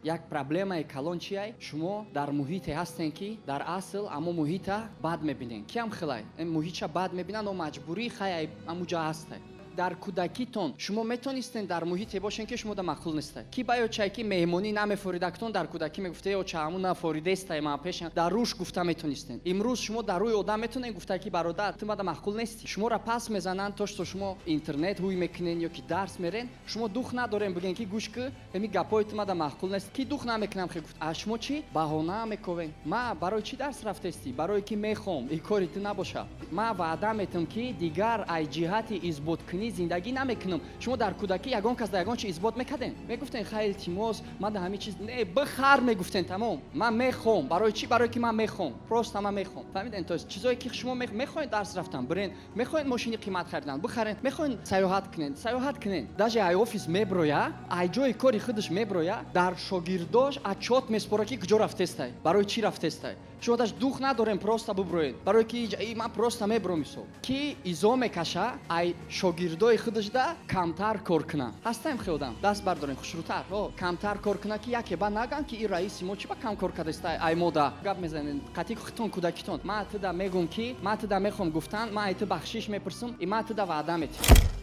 Як проблемаи калон чиай? Шумо дар муҳите ҳастен, ки дар асл амо муҳита бад мебинен. Киам хелай муҳитша бад мебинанд, но маҷбурӣ хай амуҷа ҳастай. Дар кӯдакитон шумо метонистен дар муҳите бошен, ки шумо да маъқул нестай? Ки ба ёчае, ки меҳмонӣ намефоридактон, дар кӯдакӣ мегуфте: «Оча, ҳамун нафоридестай ман пешам», дар рӯш гуфта метонистен. Имрӯз шумо дар рӯи одам метонен гуфта, ки бародар, ту мада маъқул нестӣ? Шуморо пас мезананд, то что шумо интернет ҳуй мекунен ё ки дарс мерен. Шумо дух надорем бигӯен, ки гӯш ки, ҳами гапҳои ту мада маъқул нест. Ки дух намекунам хе гуфт? А шумо чӣ баҳона мековен? Ма барои чӣ дарс рафтестӣ? Барое ки мехом и кори ту набоша. Ма ваъда метам, ки дигар ай ҷиҳати исботкунӣ зиндагӣ намекунам. Шумо дар кӯдакӣ ягон кас да ягон чи исбот мекардем? Мегуфтен: «Хай, илтимос, ман да ҳамин чиз не, бихар», мегуфтен. Тамом, ман мехом. Барои чӣ? Барое ки ман мехом, просто ман мехом. Фаҳмиден? То есть чизое ки шумо мехоҳед, дарс рафтан бирен, мехоҳед мошини қимат харидан, бихарен, мехоҳед саёҳат кунен, саёҳат кунен. Даже ай офис меброя, ай ҷои кори худаш меброя, дар шогирдош отчёт меспора, ки куҷо рафтестай, барои чӣ рафтестай. Шумо даш дух надорем просто буброед, барое ки ман просто мебром. Мисол, ки изо мекаша ай шогирдои худашда камтар кор куна? Ҳастаем хе одам? Даст бардорем хушрӯтар. О, камтар кор куна, ки яке ба наган, ки ин раиси мо чӣ ба кам кор кардестай. Ай мода гап мезанем қатъи хитон кӯдакитон. Ман туда мегум, ки ман туда мехоҳам гуфтан, ман ай ту бахшиш мепурсам и ман туда ваъда метиҳам.